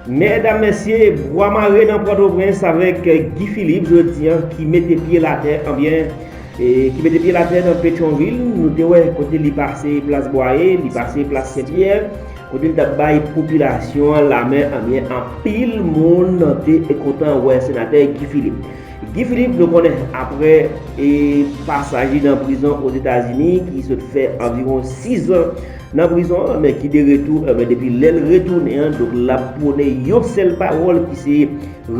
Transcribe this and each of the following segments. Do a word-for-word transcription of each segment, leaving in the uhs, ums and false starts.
Medam, mesye, bwa mare nan Pòtoprens avèk Guy Philippe jodi an ki mete pye l atè, ebyen, e, ki mete pye l atè nan Petyonvil. Nou te wè kote li pase Plas Bwaye, li pase Plas Senpyè, kote li t ap bay popilasyon an lamen, ebyen, anpil moun te kontan wè senatè Guy Philippe. Guy Philippe, nou konnen, apre e pasaj li nan prizon Ozetazini, ki sot fè anviwon sis an nan prizon an, men ki de retou, e, men depi lè l retounen an, donk l ap pwone yon sèl pawòl ki se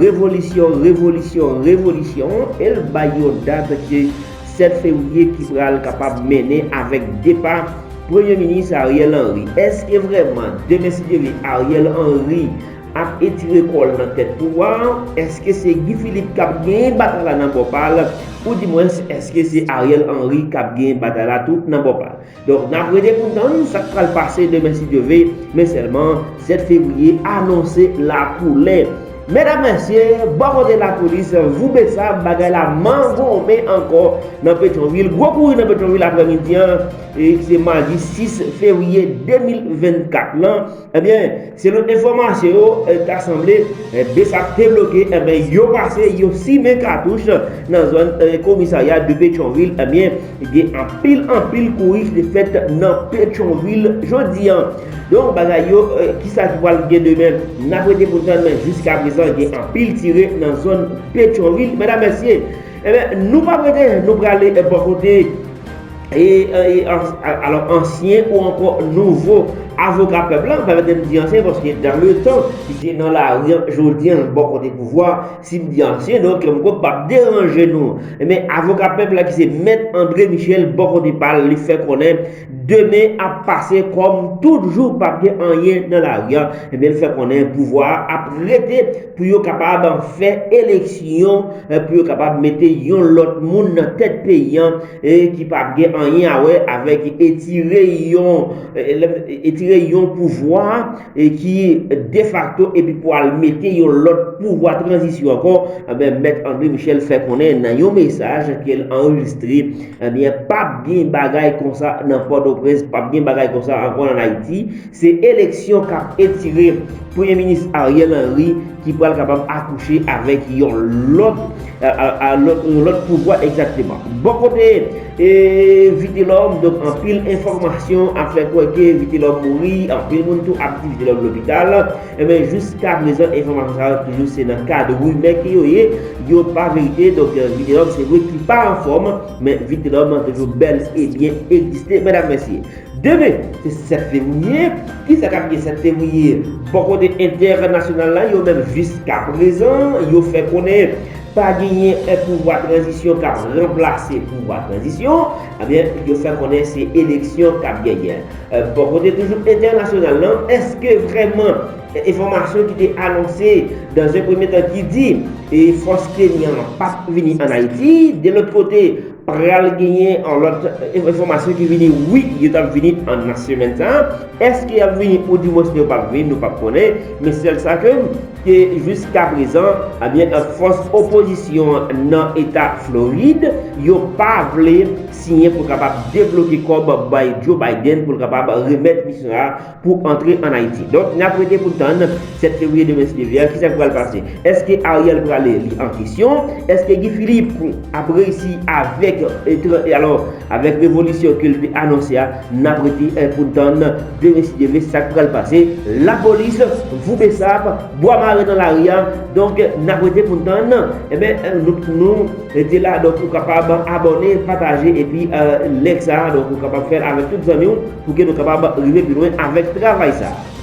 revolisyon, revolisyon, revolisyon, e l bay yon dat ki se sèt fevriye ki pral kapab mennen avèk depa Premye Minis Ariel Henry. Èske vrèman, demen si Dye vle, Ariel Henry ap etire kò l nan tèt pouvwa a? Èske se Guy Philippe k ap genyen batay la nan bò pa l? Oudimwens, èske se Ariel Henry k ap genyen batay la tou nan bò pa l? Donk, n ap rete pou n tann sa k pral pase demen si Dye vle, men sèlman sèt fevriye anonse lakoulè. Medam, mesye, bò kote lapolis, Voubesap, bagay la mangonmen ankò nan Petyonvil. Gwo kouri nan Petyonvil aprèmidi an, e ki se madi sis fevriye de mil vennkat lan. Ebyen, selon enfòmasyon yo, e, ta sanble, e, Besap te bloke, ebyen, yo pase, yo simen katouch nan zòn, e, komisarya de Petyonvil, ebyen, gen anpil, anpil kouri ki te fèt nan Petyonvil jodi an. Donk, bagay yo, e, kisa ki pral gen demen, n ap rete pou n tann, men jiska prezan, gen anpil tire nan zòn Petyonvil. Medam, mesye, ebyen, nou p ap rete, nou prale, e, bò kote e, e, an-, a-, alò, ansyen ou ankò nouvo avoka pèp la, pèmèt m di ansyen, paske dans le temps, ki te nan lari an, jodi an, bò kote pouvwa, si m di ansyen, donk, m kwè p ap deranje nou. Men avoka pèp la, ki se Mèt André Michel, bò kote pa l, li fè konnen demen ap pase kòm toujou, p ap gen anyen nan lari an. Ebyen, li fè konnen pouvwa a ap rete pou yo kapab fè eleksyon, e, pou yo kapab mete yon lòt moun nan tèt peyi an, e ki p ap gen anyen a wè avèk etire yon, e, etire yon pouvwa, e ki defakto epi pou al mete yon lòt pouvwa tranzisyon ankò, ebyen, Mèt André Michel fè konnen nan yon mesaj ke l anrejistre, ebyen, p ap gen bagay konsa nan Pòtoprens, p ap gen bagay konsa ankò ann Ayiti. Se eleksyon k ap etire Premye Minis Ariel Henry ki pral kapab akouche avèk yon lòt, a, a, a, lòt, yon lòt pouvwa egzakteman. Bò kote, e, Vitelhomme, donk, anpil enfòmasyon ap fè kwè ke Vitelhomme mouri, anpil moun tou ap di Vitelhomme lopital. Ebyen, jiska prezan, enfòmasyon sa yo toujou se nan kad rimè ke yo ye, yo pa verite. Donk, e, Vitelhomme, se vre ki pa anfòm, men Vitelhomme toujou bèl e byen egziste, medam, mesye. Demen, se sèt fevriye. Kisa k ap gen sèt fevriye? Bò kote entènasyonal la, yo menm jiska prezan, yo fè konnen pa genyen, e, pouvwa tranzisyon k ap ranplase pouvwa tranzisyon. Ebyen, yo fè konnen se eleksyon k ap genyen. E, bò kote toujou entènasyonal lan, èske vrèman, e, enfòmasyon ki te anonse dans un premier temps ki di, e, fòs kenyan p ap vini ann Ayiti, de lòt kote, pral genyen yon lòt, e, enfòmasyon ki vini, wi, yo t ap vini an nan semèn sa a. Èske y ap vini oudimwens yo p ap vini, nou p ap konnen. Men sèl sa ke, ke jiska prezan, ebyen, fòs opozisyon nan eta Florid, yo pa vle siyen pou kapab debloke kòb bay Joe Biden pou l kapab remèt misyon sa a pou antre ann Ayiti. Donk, n ap rete pou n tann sèt fevriye demen si Dye vle, kisa k pral pase? Èske Ariel prale li an kesyon? Èske Guy Philippe ap reyisi avèk, e, tra-, e, alò, avèk revolisyon ke l te anonse a? N ap rete, e, pou n tann demen si Dye vle sa k pral pase. Lapolis, Voubesap, bwa mare nan lari a. Donk, n ap rete pou n tann. Ebyen, e, nou, nou rete la. Donk, ou kapab abòne, pataje, epi, e, link sa a, donk, ou kapab fè l avèk tout zanmi w pou ke nou kapab rive pi lwen avèk travay sa a.